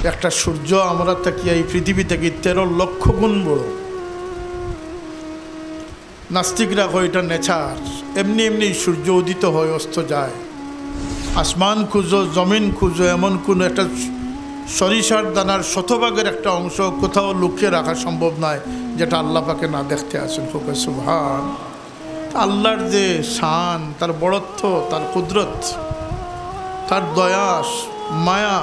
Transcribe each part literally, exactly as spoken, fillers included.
একটা সূর্য আমরা থাকি এই পৃথিবী থাকি তেরো লক্ষ গুণ বড়। নাস্তিকরা কয় এটা নেচার, এমনি এমনি সূর্য উদিত হয়, অস্ত যায়। আসমান খুঁজো, জমিন খুঁজো, এমন কোন একটা সরিষার দানার শতভাগের একটা অংশ কোথাও লুকিয়ে রাখা সম্ভব নয়, যেটা আল্লাহ পাকে না দেখতে আছেন। কউক্কা সুবহান। আল্লাহর যে শান, তার বড়ত্ব, তার কুদরত, তার দয়া, মায়া,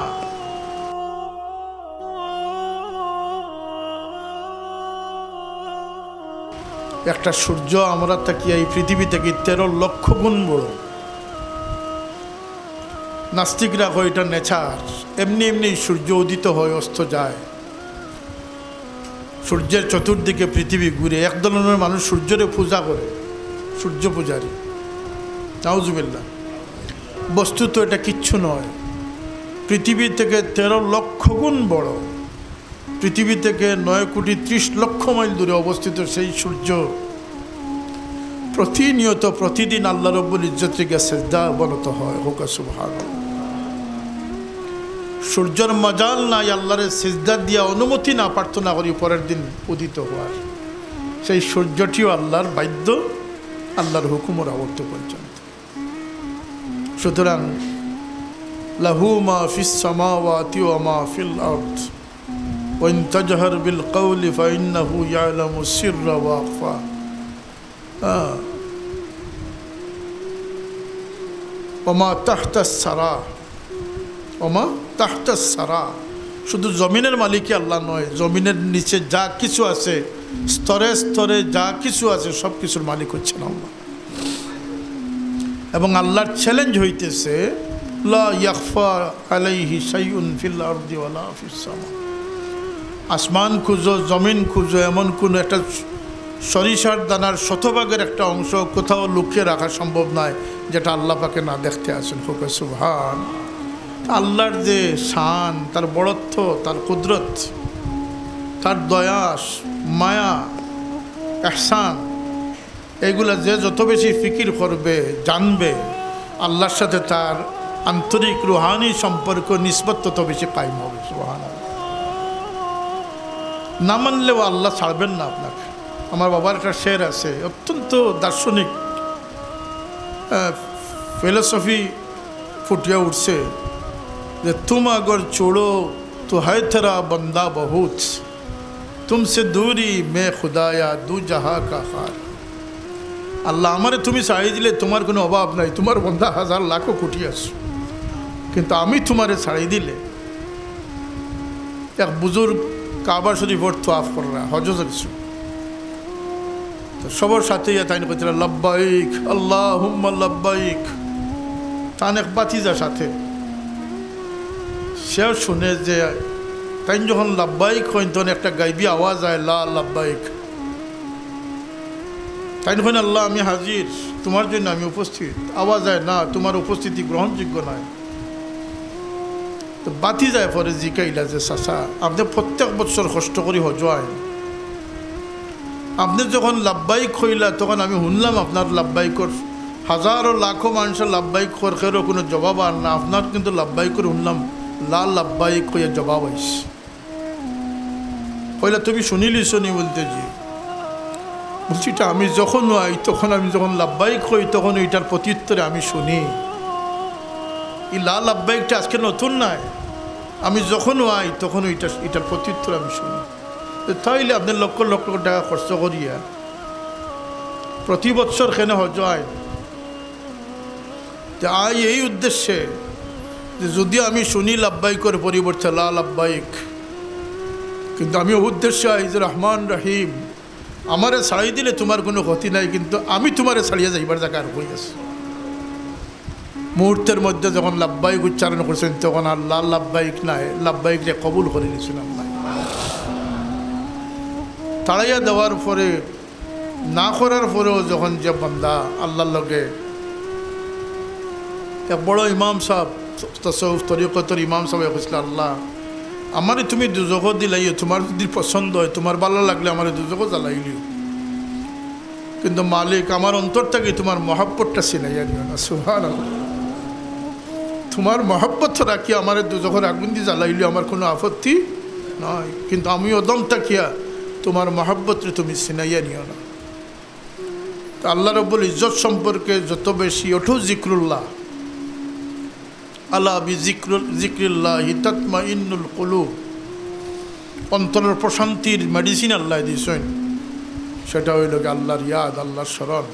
একটা সূর্য আমরা থাকি এই পৃথিবী থাকি তেরো লক্ষ গুণ বড়। নাস্তিকরা কয় এটা নেচার, এমনি এমনি সূর্য উদিত হয়, অস্ত যায়। সূর্যের চতুর্দিকে পৃথিবী ঘুরে। এক ধরনের মানুষ সূর্যরে পূজা করে, সূর্য পূজারী। নাউজুবিল্লাহ। বস্তুত এটা কিচ্ছু নয়। পৃথিবী থেকে তেরো লক্ষ গুণ বড়। পৃথিবী থেকে নয় কোটি ত্রিশ লক্ষ মাইল দূরে অবস্থিত সেই সূর্য প্রতিনিয়ত, প্রতিদিন আল্লাহ রব্বুল ইজ্জতরে গিয়া সেজদা অবনত হয়। কউক্কা সুবহান। সূর্যর মজাল নাই আল্লাহরে সেজদা দিয়া অনুমতি না, প্রার্থনা করি পরের দিন উদিত হওয়ার। সেই সূর্যটিও আল্লাহর বাধ্য, আল্লাহর হুকুমর আবর্ত পর্যন্ত। সুতরাং, লাহু মা ফিস সামাওয়াতি ওয়া মা ফিল আরদ। ওয়া ইন তাজহার বিল কাওলি ফাইন্নাহু ইয়ালামুস সিররা ওয়া আখফা। হ্যাঁ। ওয়া মা তাহতাস সারা। ওয়া মা তাহতাস সারা। শুধু জমিনের মালিকই আল্লাহ নয়, জমিনের নিচে যা কিছু আছে, স্তরে স্তরে যা কিছু আছে, সব কিছুর মালিক হচ্ছেন আল্লাহ। এবং আল্লাহর চ্যালেঞ্জ হইতেছে, লা ইয়াখফা আলাইহি শাইউন ফিল আরদি ওয়ালা ফিস সামা। আসমান খুঁজো, জমিন খুঁজো, এমন কোন একটা সরিষার দানার শতভাগের একটা অংশ কোথাও লুকিয়ে রাখা সম্ভব নয়, যেটা আল্লাহ পাকে না দেখতে আছেন। কউক্কা সুবহান। আল্লাহর যে শান, তার বড়ত্ব, তার কুদরত, তার দয়া, মায়া, ইহসান, এইগুলা যে যত বেশি ফিকির করবে, জানবে, আল্লাহর সাথে তার আন্তরিক রুহানি সম্পর্ক, নিসবত তত বেশি কায়েম হবে। সুবহানাল্লাহ। না মানলেও আল্লাহ ছাড়বেন না আপনাকে। আমার বাবার একটা শের আছে, অত্যন্ত দার্শনিক, আহ, ফিলোসফি ফুটিয়া উঠছে যে, "তুম আগর ছোড়ো তো হ্যায় তেরা বান্দা বহুত, তুমসে দূরি মে খুদায়া দু জাহা কা খার।" আল্লাহ, আমারে তুমি ছাড়ি দিলে তুমার কুনু অভাব নাই, তুমার বন্দা হাজার লাখো কোটি আছে, কিন্তু আমি তুমারে ছাড়ি দিলে, এক বুজুর্গ কাবা শরীফর তোয়াফ কররা, হজ্জো গেছইন, তো সবর সাথে ইয়া তাইন কইতরা, "লাব্বাইক, আল্লাহুম্মা লাব্বাইক।" তান এক ভাতিজা সাথে, সেও শুনে যে তাইন যখন লাব্বাইক কইন, তখন একটা গাইবি আওয়াজ আয়, "লা লাব্বাইক।" তাইন কইন, "আল্লাহ, আমি হাজির, তুমার জন্য আমি উপস্থিত।" আওয়াজ আয়, "না, তুমার উপস্থিতি গ্রহণযোগ্য নয়।" তো ভাতিজায় পরে জিকাইলা যে, "চাচা, আপনে প্রত্যেক বছর কষ্ট করি হজ্জো আইন, আপনে যখন লাব্বাইক কইলা, তখন আমি হুনলাম আপনার লাব্বাইকর, হাজারো লাখো মানষর লাব্বাইক কর, কেউরও কুনু জবাব আর না, আপনার কিন্তু লাব্বাইকর হুনলাম লা লাব্বাইক কইয়া জবাব আইছে।" কইলা, "তুমি শুনিলিছো নি?" বলতে, "জি।" বলছি, "ইটা আমি যখন আই, তখন আমি যখন লাব্বাইক কই, তখন ইটার প্রত্যুত্তরে আমি শুনি। ই লা লাব্বাইকটা আজকে নতুন নায়, আমি যখন আই, তখন ইটা, ইটার প্রত্যুত্তর আমি শুনি।" তো তাইলে আপনে লক্ষ লক্ষ টেকা খরচ করিয়া প্রতি বছর কেনে হজ্জো আইন, যে আই এই উদ্দেশ্যে যে যদি আমি শুনি লাব্বাইকর পরিবর্তে লা লাব্বাইক, কিন্তু আমি উদ্দেশ্যে আই যে রহমান রহিম, আমারে ছাড়ি দিলে তুমার কুনু ক্ষতি নাই, কিন্তু আমি তুমারে ছাড়িয়া যাইবার জাগা আর কই আছে। মুহূর্তের মধ্যে যখন লাব্বাইক উচ্চারণ করছইন, তখন আর লা লাব্বাইক নায়, লাব্বাইকরে কবুল করি নিছইন আল্লাহ। তাড়াইয়া দেওয়ার পরে, না করার পরেও যখন যে বান্দা আল্লাহর লগে, এক বড় ইমাম সাব, তসৌফ তরিকতর ইমাম সাবে কইছলা, "আল্লাহ, আমারে তুমি দুজখো দিলাইও, তুমার যদি পছন্দ অয়, তুমার ভালা লাগলে আমারে দুজখো জ্বালাইলিও, কিন্তু মালিক, আমার অন্তর থাকি তুমার মহব্বতটা ছিনাইয়া নিও না।" সুবহানাল্লাহ। তুমার মহব্বত রাখিয়া আমারে দুজখর আগুন দি জ্বালাইলেও আমার কুনু আপত্তি নাই, কিন্তু আমি অধম থাকিয়া তুমার মহব্বতরে তুমি ছিনাইয়া নিও না। তো আল্লাহ রব্বুল ইজ্জত সম্পর্কে যত বেশি ওঠো জিক্রুল্লাহ, আলা বি জিক্রুল-, জিক্রিল্লাহি তাতমাইন্নুল কুলুব, অন্তরর প্রশান্তির medicine আল্লায় দিছইন, সেটা অইলো গি আল্লাহর ইয়াদ, আল্লাহর স্মরণ।